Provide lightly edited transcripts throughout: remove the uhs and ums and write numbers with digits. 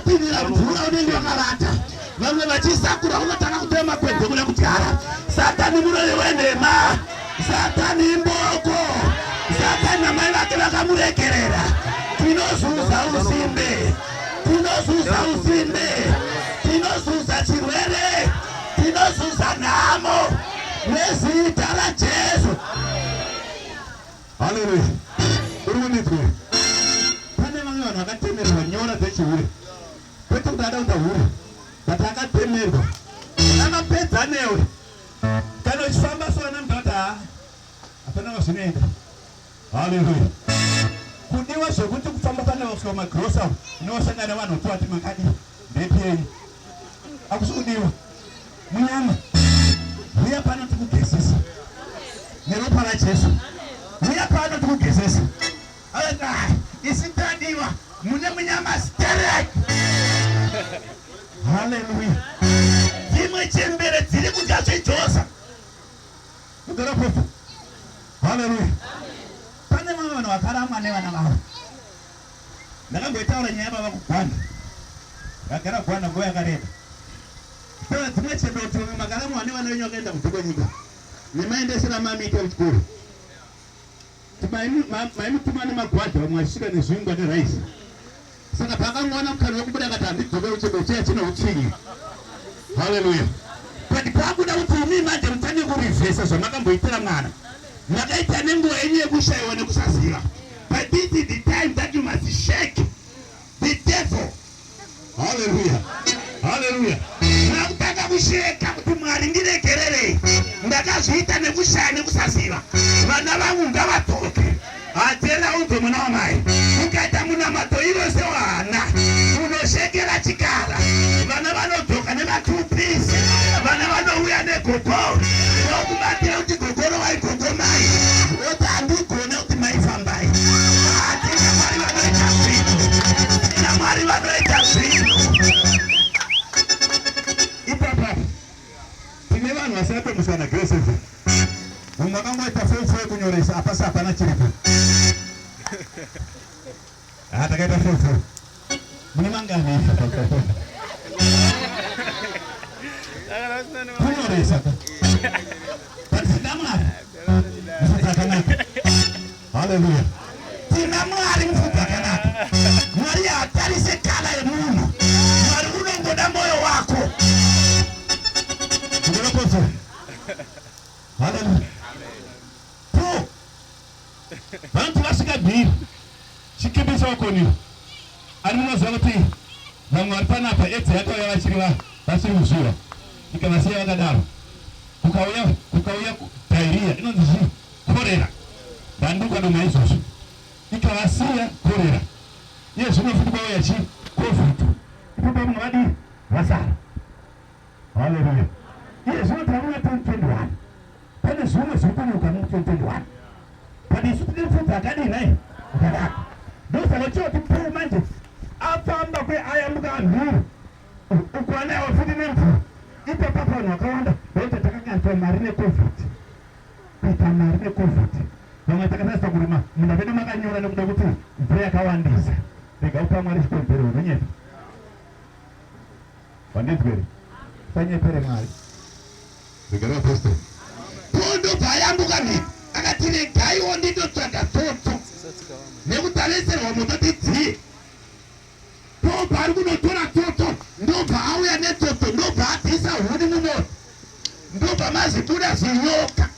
Vachipinira mvura unenge wakavata, vamwe vachisakura unotanga kutora makwedze kuda kudyara. Satani muroyi wenhema, Satani imboko, Satani namai vake vakamuregerera. Tinozuza usimbe, tinozuza usimbe, tinozuza chirwere, tinozuza nhamo nezita raJesu. Haleluya. Uri kundinzwa? Pane vamwe vanhu vakatemerwa nyora dzechihure. Kwete kuti ada kuita hure, but akatemerwa. Akapedza newe. Kana uchifamba so ana mudhara haa hapana kwazvinoenda. Haleluya. Kudiwa zvekuti kufamba pane vasvika kumagrosa unosangana nevanhu uchiwati makadii ndepi yenyu. Hakusi kudiwa. Munyama. Huya pano tikugezese. Neropa raJesu. Huya pano tikugezese. Ah, isi tadiwa mune munyama sterek. Haleluya. Dzimwe chembere dziri kudya zvejoza. Mugara pofu. Haleluya. Pane vamwe vanhu vakaramwa nevana vavo. Ndakamboitaura nyaya baba kuGwanda. Vagara Gwanda nguva yakareba. Taura dzimwe chembere kuti vamwe makaramwa nevana venyu vakaenda kunze kwenyika. Nemaendesera mamiita kuchikoro. Maimutuma nemagwadha vamwe vachisvika nezvingwa neraisi. Saka paakangowana mukana wekubuda akati handidzoke kuchembere chiya chine utsinye. Haleluya. But paakuda kuti imi manje mutange kurivhesa zvamakamboitira mwana. Makaita nenguva yenyu yekushaiwa nekusaziva. But this is the time that you must shake the devil. Haleluya. Haleluya. Ndakutanga kusheka kuti Mwari ndiregererei. Ndakazviita nekushaya nekusaziva. Vana vangu ngavadzoke. Hatera unzwe mwana wamai. Ukaita munamato iwe sewana unoshekera chikara. Vana vanodzoka nematupisi. Vana vanouya negogo. Vokubatira kuti gogoro waigogo mai. Woti handigone kuti mai fambai. Hatina Mwari vanoita zvinhu. Tina Mwari vanoita zvinhu. Ipapa tine vanhu vasina kutomboswa naGrace Efe. Mumwe akangoita form 4 yekunyoresa apasi hapana chiripo. Ah, takaita form 4. Mune mangani ife Kunyoresa ka. But tina Mwari. Mufudzi akanaka. Hallelujah. Tina Mwari mufudzi akanaka. Mwari haatarise kala yemunhu. Mwari unongoda moyo wako. Ndinokodzera. Haleluya. Po. Vanoti vasvika mhiri. Chikepe chawakoniwa. Ari munoziva kuti vamwe vari panapa edzi yakauya vachiri va vachiri kuzviwa. Ikavasiya vakadaro. Kukauya kukauya diarrhea inonzi chii? Cholera. Banduka doma izvozvo. Ikavasiya cholera. Iye zvino futi kwauya chii? Covid. Ipo pamwe vadii? Vasara. Haleluya. Iye zvino tava muna 2021. Pane zvimwe zviri kunyuka mu 2021. But isu tine mfudzi akadii nhai? Akanaka. Ndosaka choti puu manje afamba kwe ayambuka mhiri. Uku anaiwa futi nemvura. Ipapa vanhu vakawanda vaita takakanzwa mari neCovid. Kuita mari neCovid. Vamwe takatarisa kurima munda medu makanyura nekuda kuti mvura yakawandisa. Rega upa Mwari chikonzero unonyepa. Wandinzwa here? Usanyepere Mwari. Rega vapostori. Paul ndobva ayambuka mhiri akati regaiwo ndindotsvaga tsotso nekuti aleserwa moto tidziye. Paul paari kunotora tsotso ndobva auya netsotso ndobva abvisa huni mumoto ndobva mazibuda zinyoka.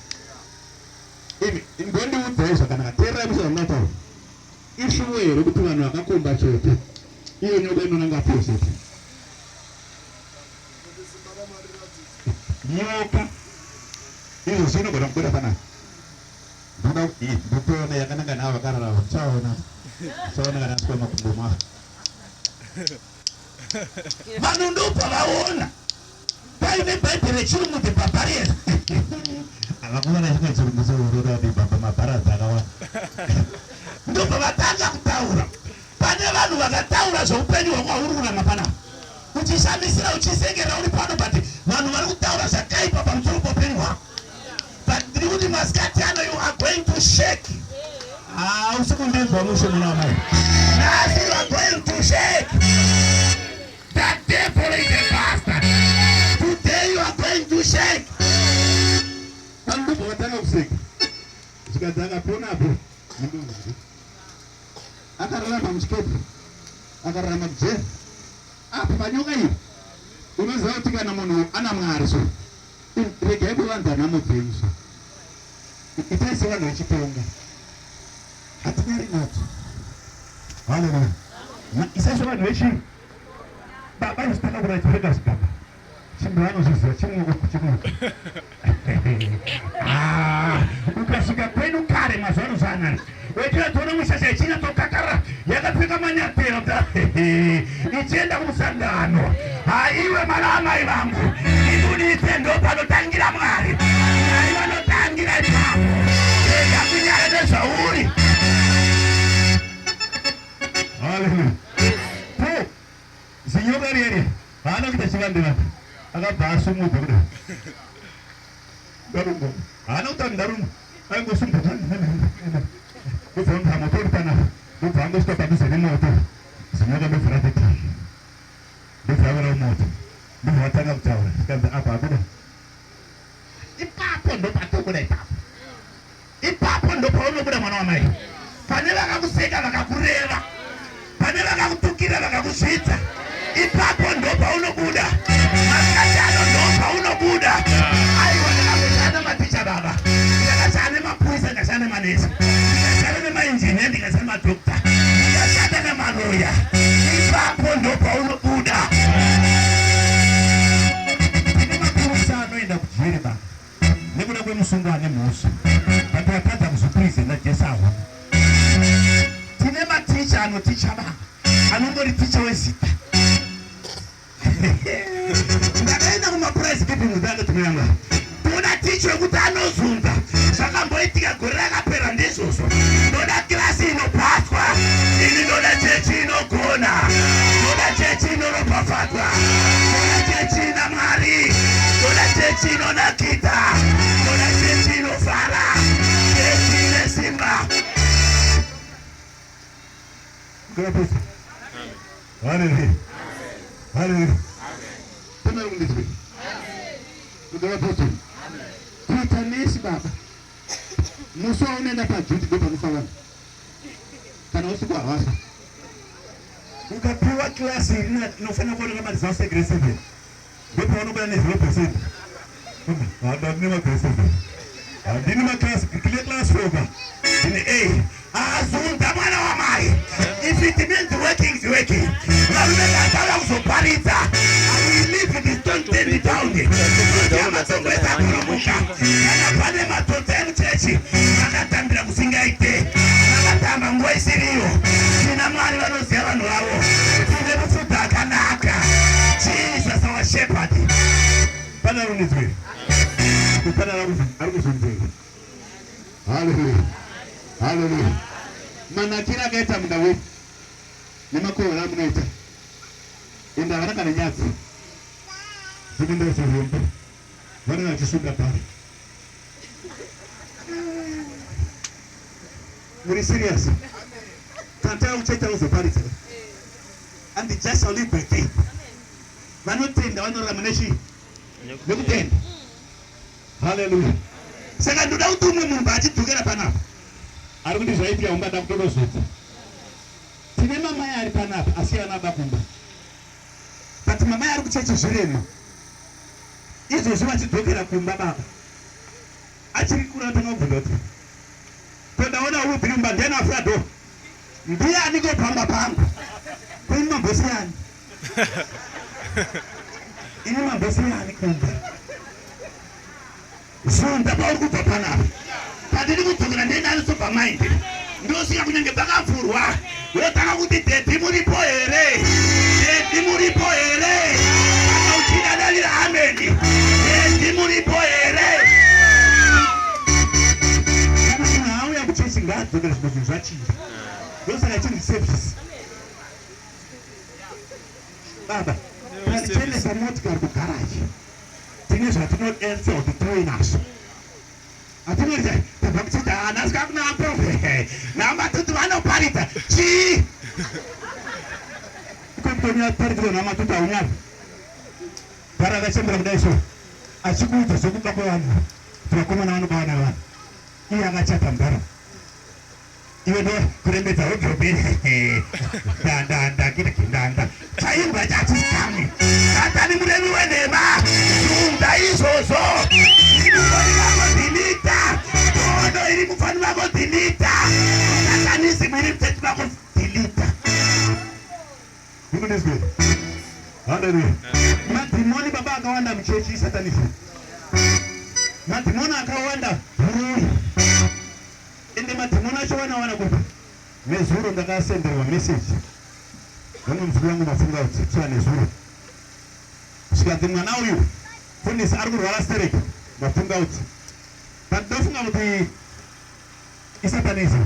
Imi imbondiudzai zvakanaka teererai mushe zvandinotaura. Ishuwo here kuti vanhu vakakomba choto iyo nyoka inonanga pose? Nyoka izvozvo inogona kubuda panapa. Ndoda ndotoona yakananga navo vakarara vachaona. Vachaona kana aswa makumbo mavo. Vanhu ndobva vaona paine bhaibheri rechirungu the barbarian. Vakomana chimwe chirungu cheuroda kuti baba mabharadzi akawanda. Ndobva vatanga kutaura. Pane vanhu vakataura zveupenyu hwako hauri kurarama panapa. Uchishamisira uchisekerera uri pano but vanhu vari kutaura zvakaipa pamusoro poupenyu hwako. But ndiri kuti masikati ano you are going to shake. Ah, usi kundinzwa mushe mwana wamai. Nhasi you are going to shake. Zvikanzi akapona apo mudunhu. Akararama muchikepe, akararama mujeri. Apa panyoka iyi unoziva kuti kana munhu ana Mwari so regai kuvanza nhamo dzenyu so. Itai sevanhu vechitonga. Hatinyari nadzo. Haleluya. Isai sevanhu vechi baba zvisitanga kuda chipfeka zvigamba. Chimwe vanozviziva chimwe uku chimwe uku. Ah, ukasvika kwenu kare mazuva ano zvaanani wechiratona mushasha ichinyatsokakara yakapfeka manyatero ichienda kumusangano. Haiwe mwana amai vangu, ibuditse ndo panotangira Mwari. Mwari vanotangira ipapo. Rega kunyara nezvauri. Haleluya. Zinyoka riya haana kuita chivande vande akabva asumudza kudai ndarumwa haana kuti ndarumwa aingosumudza ndobva ndobva moto uri panapa ndobva angosvika padhuze nemoto zinyoka ndobva rati ndobva ravara moto ndobva vatanga kutaura zvikanzi apa abuda ipapo ndopatobuda ipapo Ipapo ndopaunobuda mwana wamai. Pane vakakuseka vakakureva, pane vakakutukira vakakuzvidza, ipapo ndopaunobuda. Masikati ano ndopaunobuda. Aiwa, ndakashanda nematicha baba, ndakashanda nemapurisa, ndikashanda nemanesi, ndikashanda nemainjiniya, ndikashanda nemadhokta, ndikashanda nemaloya. Ipapo ndopaunobuda. Tine mapurisa anoenda kujeri baba nekuda kwemusungo ane mhosva but watadza kuzopresenta Jesu ahuna. Tine maticha anoticha baba anongori ticha wezita. Ndakaenda kumaprize giving ndakati yangu toda ticha wekuti anozunza zvakamboitika gore rakapera ndizvozvo. Ndoda kirasi inopaswa ini, ndoda chechi inogona, ndoda chechi inoropafadzwa, ndoda chechi ina Mwari, ndoda chechi inonakidza, ndoda chechi inofara, chechi ine simba. Haleluya. Haleluya. Tena kundizwe. Kuda kuita nesi baba. Musi waunoenda paduty ndo panofa vanhu. Kana usiku havafa. Ukapiwa class inofanira kuoneka maresults egrade 7 ndopaunobuda ne 0%. Handine magrade 7. Handini maclass class 4 ka. Ndine A. Azunza mwana wamai. If it means working, is working. Varume vatauya kuzoparidza. I will leave the stone turned down. Matongo esakoromoka. Kana pane matsotsi emuchechi vakatambira kusingaite, vakatamba nguva isiriyo. Tina Mwari vanoziva vanhu vavo. Tine mufudzi akanaka. Jesus our shepherd. Pane arundidzwe. Pane ari kuzunzira. Haleluya. Haleluya. Manakiro akaita munda wenyu nemakohwero amunoita. Ende havana kana nyadzi. Zviminda zvihombe. Vanenge vachisunda bhara. Muri serious? Kana tava kuchecha uzoparidza. And the just shall live by faith. Vanotenda vanorarama nechii? Nekutenda. Haleluya. Saka ndoda kuti umwe munhu paachidzokera panapa ari kuti zvaitika kumba ndakutodozodza. Tine mamai ari panapa asi ana bakumba. But mamai ari kuchechi zvirema. Izvozvi vachidzokera kumba baba. Achiri kure atanga kubvunza kuti ko ndaona uri kumba ndiani afura door? Ndiani ko pamba pangu? Ko ini mambosiyani? Ini mambosiyani kumba? Zunza pauri kubva panapa. Pandiri kudzokera ndienda anosobva mind. Ndosvika kunyange pakavhurwa. Wotanga kuti daddy muripo here? Daddy muripo here? Kana uchida davira amen. Daddy muripo here? Kana munhu auya kuchechi ngaadzokere zvimwe zvinhu zvachinja. Ndosaka chinzi service. Baba, pandichenesa motikari kugaraji tine zvatinodensa kuti tive nazvo. Hatinoita tabva kuchechi nhasi kakuna vaprofe namatutu vanoparidza chii? Iko namatutu haunyari gara akachembera kudai so achikuudza zvekuba kwevanhu kuti vakomana vanoba vana vevanhu. Iye akachata mudhara. Iwe ndo kurembedza wardrobe ndandanda kirikindanda chaimbwa chachikamwe. Satani murevi wenhema, sunda izvozvo. Iri mufoni mako dhilita. Godo iri mufoni mako dhilita. Satanism iri muchechi mako dhilita. Ndikundizwe. Haleluya. Madhimoni baba akawanda muchechi isatanism. Madhimoni akawanda huroyi. Ende madhimoni acho vanawana kupi? Nezuro ndakasenderwa message nemumwe muzukuru wangu mafunga kuti tsva nezuro. Zvikanzi mwana uyu mfundisi ari kurwara stereki mafunga kuti. But ndofunga kuti isatanism.